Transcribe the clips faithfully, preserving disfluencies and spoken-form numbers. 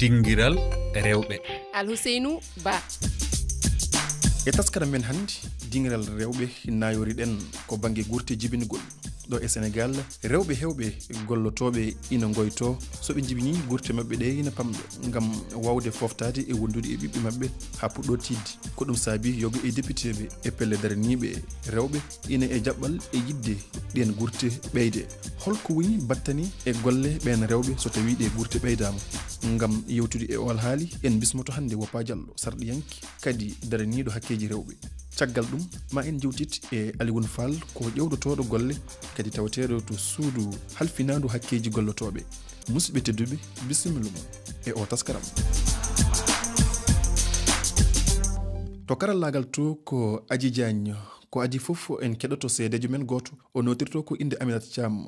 Dingiral rewɓe. Alhuseynu Ba. E taskaram men hannde, dingiral rewɓe, naayorii-ɗen ko bannge gurte jibingol. Ɗo e Senegaal, rewɓe heewɓe gollotooɓe ina ngoytoo so ɓe njibinii gurte maɓɓe ɗe ina pamɗa ngam waawde fooftaade e wondude e ɓiɓɓe maɓɓe haa puɗɗoo tiiɗde. Ko ɗum saabii yoga e depiteeɓe e pelle daraniiɓe rewɓe ina e jaɓɓal e yiɗde ɗeen gurte ɓeyde. Hol ko woni battane e golle ɓeen rewɓe so tawii ɗee gurte ɓeydaama? Ngam yewtude e oon haali, en mbismoto hannde Woppa Jallo, sarɗiyanke, kadi daraniiɗo hakkeeji rewɓe. Caggal ɗum, ma en njewtit e Alioune Fall, ko ƴeewndotooɗo golle, kadi tawateeɗo to suudu halfinaandu hakkeeji gollotooɓe. Musidɓe tedduɓe, bisimilla mon e oo taskaram. To karallaagal to ko Aji Diagne. Ko adii fof, en keɗoto seedeejo men gooto, o nootirtoo ko innde Aminata Thiam.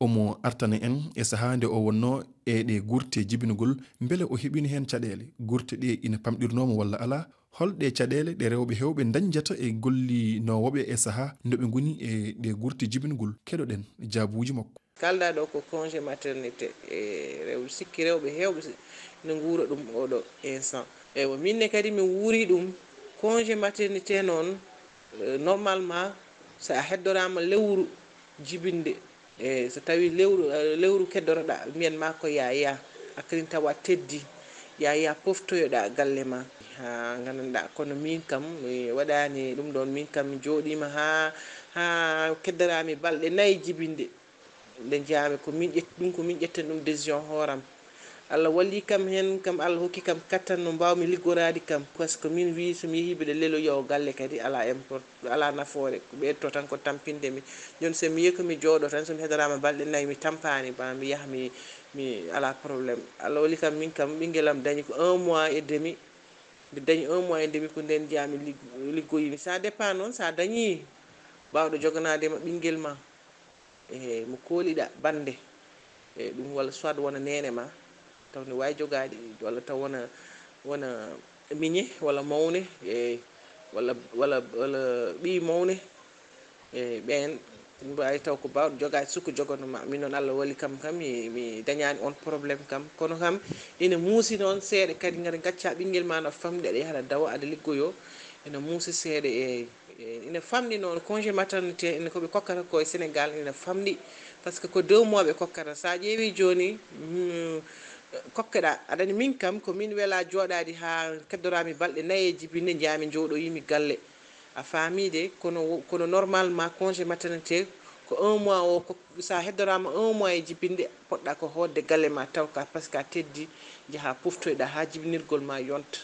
Omo artana en e sahaa nde o wonnoo e ɗee gurte jibingol, mbele o heɓiino heen caɗeele, gurte ɗee ina pamɗirnoo mo walla alaa? Hol ɗee caɗeele ɗe rewɓe heewɓe ndañjata e gollinoowoɓe e sahaa nde ɓe ngoni e ɗee gurte jibingol? Keɗoɗen jaabuuji makko. Kalɗaa ɗoo ko congé maternité, e rew-, sikki rewɓe heewɓe si-, no nguura ɗum oo ɗoo instant. Eywa, miin ne kadi mi wuurii ɗum. Congé maternité noon, eh, normalement, so a heddoraama lewru jibinde, e so tawii lewru, eh, lewru keddotoɗaa, mbiyan maa ko yaa yaa, a kadin tawa teddi, yaa yaa poftoyoɗaa galle maa. Haa nganndanɗaa, kono miin kam, mi waɗaani ɗum ɗoon, miin kam mi jooɗiima haa, haa keddoraami balɗe nayi jibinde. Nde njaami ko min ƴetti ɗum, ko min ƴetten ɗum décision hooram. Allah walli kam heen, kam Allah hokki kam kattan no mbaawmi liggoraade kam. Parce que min wii so mi yehii mbiɗa leloya o galle kadi alaa import-, alaa nafoore. Ko ɓeydoto tan ko tampinde mi. Jooni so mi yehii ko mi jooɗo tan, so mi hedoraama balɗe nayi mi tampaani, ba mi yaha mi, mi alaa problème. Allah walli kam min kam ɓinngel am dañi ko un mois et demi. Nde dañi un mois et demi ko ndeen njaami lig-, liggoyimi. Ça dépend noon, so a dañii baawɗo joganaade ma ɓinngel ma, e mo kooliɗaa bannde, e ɗum walla soit wona neene ma, taw ne waawi jogaade, walla taw wona, wona miñe walla mawne, e walla, walla, walla ɓiy mawne, e ɓeen mbaawi taw ko baawɗo jogaade, suka jogano ma. Min noon, Allah walli kam, kam mi, mi dañaani oon problème kam. Kono kam, ina muusi noon seeɗa kadi, ngati ngacca ɓinngel ma no famɗi, aɗa yaha, aɗa dawa, aɗa liggoyo, ina muusi seeɗa, e E, ina famɗi noon, congé maternité, ina ko ɓe kokkata ko e Sénégal, ina famɗi, parce que ko deux mois ɓe kokkata. So a ƴeewi jooni, mm, kokkeɗaa, aɗa anndi min kam, ko min wela jooɗaade haa keddoraami balɗe nayi e jibinde, njaami njooɗoyimi galle. A faami de, kono wo-, kono normalement congé maternité ko un mois o, ko, so a heddoraama un mois e jibinde, poɗɗa ko hootde galle ma taw ka, parce que a teddi, njaha poftoyɗa haa jibinirgol ma yonta.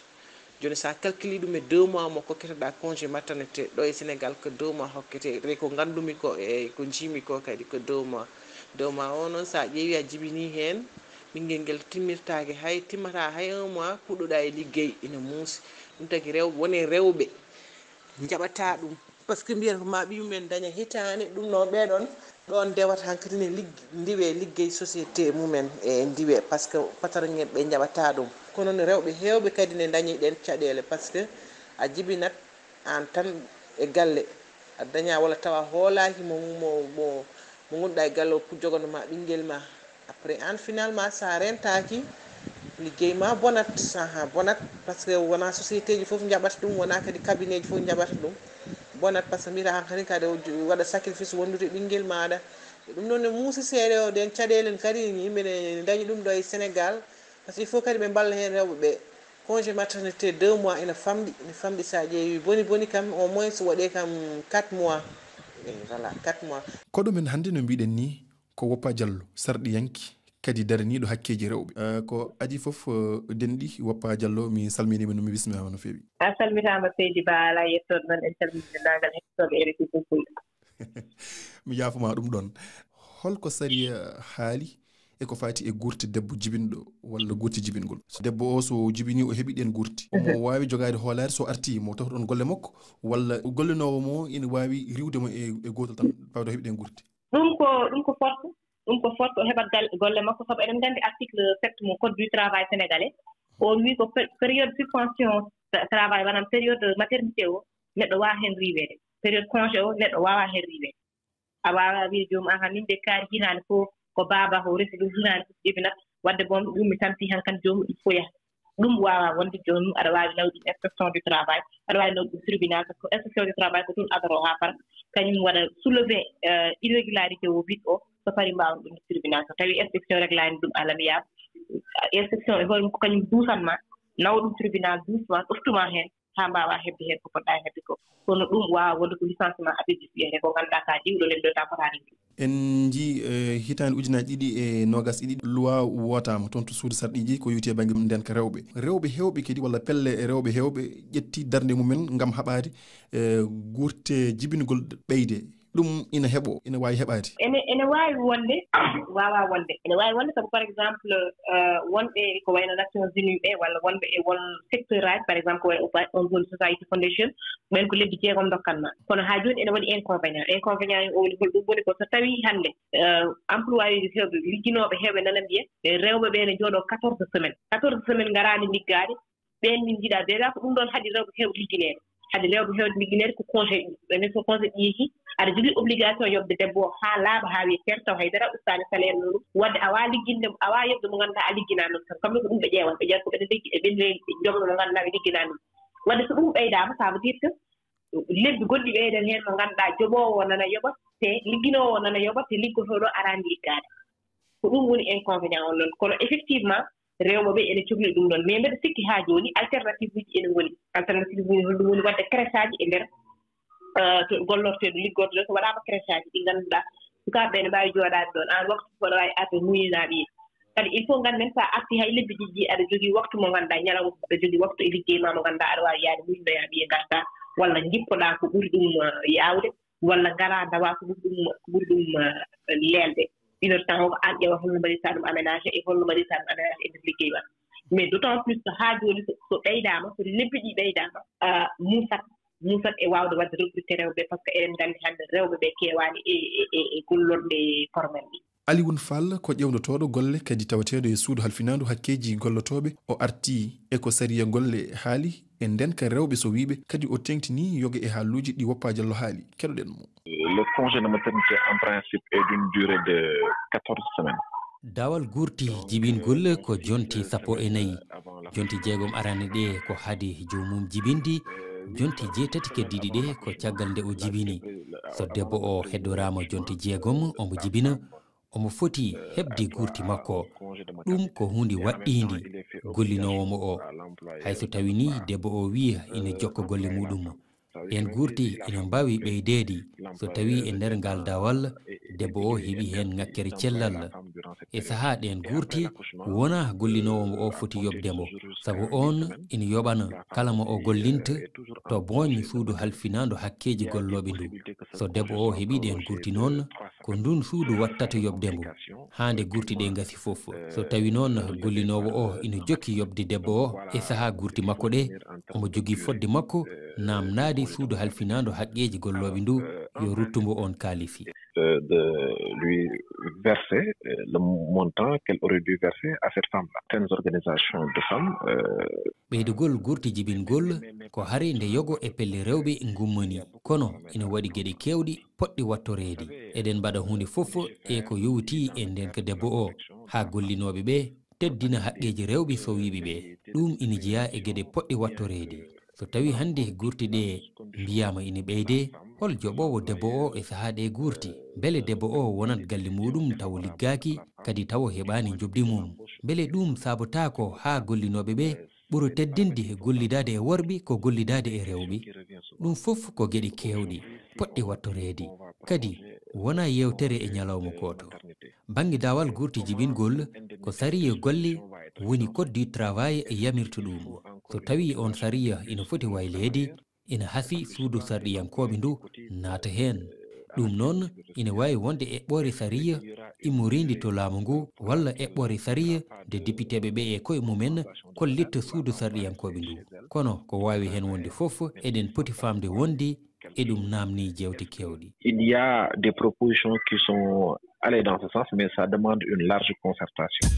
Jooni, so a calculi ɗum e deux mois mo kokketoɗaa congé maternité, ɗo e Sénégal ko deux mois hokkete. Tawi ko nganndumi ko e ko njiimi ko kadi ko deux mois. Deux mois o noon, so a ƴeewi a jibini heen, ɓinngel ngel timmirtaake hay, timmata hay un mois, puɗɗoɗaa e liggey, ina muusi. Ɗum tagi rew-, woni rewɓe njaɓata ɗum. Parce que mbiyata ko ma ɓiyum en daña hitaande, ɗum noon ɓee ɗoon, ɗoon ndewata hankadi ne ligg-, ndiwe liggey société mumen e ndiwe, parce que patron en ɓe njaɓata ɗum. Kono ne rewɓe heewɓe kadi ne ndañi ɗeen caɗeele, parce que a jibinat aan tan e galle, a daña walla tawa hoolaaki mo, mo, mo, mo ngonɗaa e galle o, jogono ma ɓinngel ma. Après, aan, finalement, so a rentaaki, liggey ma bonat, aha, bonat, parce que wonaa société ji fof njaɓata ɗum, wonaa kadi cabinet ji fof njaɓata ɗum. Bonat, parce que mbiyata aan kadi, kadi o jo-, waɗa sacrifice wondude e ɓinngel maaɗa. E ɗum noon ne muusi seeɗa o, ɗeen caɗeele kadi yimɓe ne ndañi ɗum ɗo e Sénégal. Parce que il faut kadi ɓe mballa heen rewɓe ɓe. Congé maternité deux mois ina famɗi, ina famɗi so a ƴeewi. Boni boni kam, au moins waɗee kam quatre mois. E voilà, quatre mois. Koɗo men hannde, no mbiɗen ni, ko Woppa Jallo, sarɗiyanke, kadi daraniiɗo hakkeeji rewɓe. Eh, ko adii fof, eh, denɗi Woppa Jallo, mi salminiima no, mi bismiima no feewi. A salmitaama seydi Ba, alaa yettooɗo noon, en calmini denndaangal hettooɓe R F I Fulfulde. Mi yaafuma ɗum ɗoon. Holko sariya haali e ko faati e gurte debbo jibinɗo walla gurte jibingol? So debbo o so jibini o heɓi ɗeen gurte, omo waawi jogaade hoolaare so arti mo tawta ɗoon golle makko, walla gollinoowo mo ina waawi riiwde mo e, e gootol tan, fawde o heɓi ɗeen gurte? Ɗum ko, ɗum ko force, ɗum ko force o heɓat gal-, golle makko, sabu eɗen nganndi article sept mo code du travail sénégalais, on wii ko pé-, période suspension tra-, travail, maanaam période maternité o, neɗɗo waawaa heen riiweede. Période congé o, neɗɗo waawaa heen riiweede. A waawaa wiide joomum, "Aha, min de kaari hitaande fof ko baaba o resi ɗum, hitaande fof jibinat." Wadde bon, ɗum mi tampi han kan joomum il faut yaha. Ɗum waawaa wonde joomum aɗa waawi nawde ɗum inspection du travail, aɗa waawi nawde ɗum tribunal, parce que inspection du travail ko ɗum adoro haa far, kañum waɗa soulever, euh, irrégularité o vite o, so fari mbaawan ɗum tribunal. So tawi inspection reglaani ɗum, alamiyaaba, inspection e hoore mum ko kañum duusan ma, nawa ɗum tribunal doucement, ɗoftuma heen haa mbaawaa heɓde heen ko poɗɗaa heɓde ko. Kono ɗum waawaa wonde ko licenciement abusif wiyetee, ko ngannduɗaa ka diwɗo nden ɗo ta fotaani ɗum. En njii, eh, hitaande ujunaaji ɗiɗi e noogas e ɗiɗi, loi wootaama toon to suudu sarɗiiji ko yowti e bannge ndeenka rewɓe. Rewɓe heewɓe kadi, walla pelle rewɓe heewɓe ƴetti darnde mumen ngam haɓaade, eh, guurte jibingol ɓeyde. Ɗum ina heɓoo, ina waawi heɓaade. Ene, ene waawi wonde, waawaa wonde. Ene waawi wonde sabu, par exemple, eh, wonɓe ko wayno Nations Unies ɓe, walla wonɓe e won secteur aji, par exemple, ko wayi Open Society Foundation, ɓen ko lebbi jeegom ndokkan ma. Kono haa jooni ene waɗi inconvénient. Inconvénient o woni holɗum? Woni ko so tawii hannde, eh, employé heewɓe, ligginooɓe heewɓe nana mbiya, eh, rewɓe ɓe ne njooɗoo quatorze semaines. Quatorze semaines ngaraani liggaade, ɓeen min njiɗaa déjà ko ɗum ɗoon haɗi rewɓe heewɓe liggineede. Haɗi rewɓe heewɓe liggineede ko congé ɗi. Ɓe ne so congé ɗi yehi, aɗa jogii obligation yoɓde debbo o haa laaɓa, haa wiye seer taw hay dara ustaani salaire mum. Wadde a waawaa ligginde mo, a waawaa yoɓde mo ngannduɗaa a ligginaani ɗum tan. Kamɓe ko ɗum ɓe ƴeewata. Ɓe ƴeewata ko ɓe liggi-, ɓe, ɓe, ɓe joɓa mo ngannduɗaa ɓe ligginaani ɗum. Wadde so ɗum ɓeydaama, ça veut dire que lebbi goɗɗi ɓeydan heen mo ngannduɗaa joɓoowo o nana yoɓa, te ligginoowo o nana yoɓa, te liggotooɗo araani liggaade. Ko ɗum woni inconvénient on noon. Kono effectivement, rewɓe ɓe ene cokli ɗum ɗon. Mais mbeɗa sikki haa jooni, alternative uji ene ngoni. Alternative uji holɗum woni? Waɗde crèche aji e nder, euh, to gollorteeɗo liggorɗo ɗo, so waɗaama crèche aji ɗi ngannduɗaa, sukaaɓe ɓe ne mbaawi jooɗaade ɗoon. Aan waktu fof aɗa waawi arde muuyinaaɓe. Kadi il faut ngannden, so a arti hay lebbi ɗiɗi, aɗa jogii waktu mo ngannduɗaa, ñalawma aɗa jogii waktu e liggey ma mo ngannduɗaa aɗa waawi yaade muuynoyaa ɓiye ngartaa, walla njippoɗaa ko ɓuri ɗum, euh, yaawde, walla ngaraa ndawaa ko ɓuri ɗum, ko ɓuri ɗum, eh, leelde. Ɗiɗo tan ko aan ƴeewa holno mbaɗirtaa ɗum aménagé e holno mbaɗirtaa ɗum aménagé e nder liggey ma. Mais d'autant plus so haa jooni so, so ɓeydaama, so lebbi ɗi ɓeydaama, ah, muusat, muusat e waawde waɗde recruté rewɓe, parce que eɗen nganndi hannde rewɓe ɓe keewaani e, e, e, e gollorɗe formel ɗi. Alioune Fall ko ƴeewndotooɗo golle kadi taweteeɗo e suudu halfinaandu hakkeeji gollotooɓe. O artii e ko sariya golle haali e ndeenka rewɓe so wiiɓe, kadi o teeŋtinii yoga e haaluuji ɗi Woppa Jallo haali. Keɗoɗen mo. Le congé de maternité, en principe, est d'une durée de quatorze semaines. Daawal guurti jibingol ko jonti sappo e nayi. Jonti jeegom arane ɗe ko haade joomum jibinde, jonti jeetati keddiiɗi ɗe ko caggal nde o jibini. So debbo o heddoraama jonti jeegom, omo jibina, omo foti heɓde guurti makko. Ɗum ko huunde waɗɗiinde gollinoowo mo o. Hay so tawii ni debbo o wiya ina jokka golle muɗum, ɗeen guurti ina mbaawi ɓeydeede so tawii e nder ngal daawal debbo o heɓi heen ŋakkere cellal. E sahaa ɗeen guurti, wonaa gollinoowo mo o foti yoɓde mo, sabu oon ina yoɓana kala mo o gollinta to booñ suudu halfinaandu hakkeeji gollooɓe ndu. So debbo o heɓi ɗeen guurti noon, ko ndun suudu wattata yoɓde mo haa nde guurti ɗe ngasi fof. So tawii noon gollinoowo o ina jokki yoɓde debbo o e sahaa guurti makko ɗe, omo jogii fodde makko naamnaade suudu halfinaandu haqqeeji gollooɓe ndu yo ruttu mo oon kaalisi. Euh, de lui verser, euh, le montant qu'elle aurait dû verser à cette femme-là. Certaines organisations de femmes, euh, Ɓeydugol guurti jibingol ko hari nde yogo e pelle rewɓe ngummani. Kono ina waɗi geɗe keewɗi poɗɗi wattoreede. Eɗen mbaɗa huunde fof e ko yowiti e ndeenka debbo o, haa gollinooɓe ɓe teddina haqqeeji rewɓe sowiiɓe ɓe. Ɗum ina jeyaa e geɗe poɗɗe wattoreede. So tawii hannde guurti ɗe mbiyaama ina ɓeyde, hol joɓoowo debbo o e sahaa ɗe guurti? Mbele debbo o wonat galle muɗum tawo liggaaki, kadi tawo heɓaani njoɓdi mum? Mbele ɗum saabotaako haa gollinooɓe ɓe ɓuro teddinde gollidaade e worɓe ko gollidaade e rewɓe? Ɗum fof ko geɗe keewɗe poɗɗe wattoreede. Kadi wonaa yeewtere e ñalawma gooto. Bannge daawal guurti jibingol ko sariya golle woni code du travail yamirta ɗum. So tawii oon sariya ina foti wayleede, ina hasii suudu sarɗiyankooɓe ndu naata heen. Ɗum noon ina waawi wonde eɓɓoore sariya immoriinde to laamu ngu walla eɓɓoore sariya nde depiteeɓe ɓe e koye mumen kollitta suudu sarɗiyankooɓe ndu. Kono ko waawi heen wonde fof, eɗen poti faamde wonde e ɗum naamnii jeewte keewɗe. Il y a des propositions qui sont allées dans ce sens, mais ça demande une large concertation.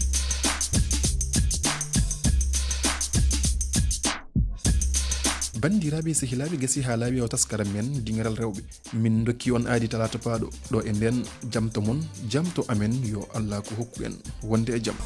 Banndiraaɓe e sehilaaɓe, gasi haa laaɓi o taskaram men Diŋiral Rewɓe. Min ndokki on aadi talaata paaɗo ɗo e nden jamto mon, jamto amen yo Allah ko hokku en wonde e jam.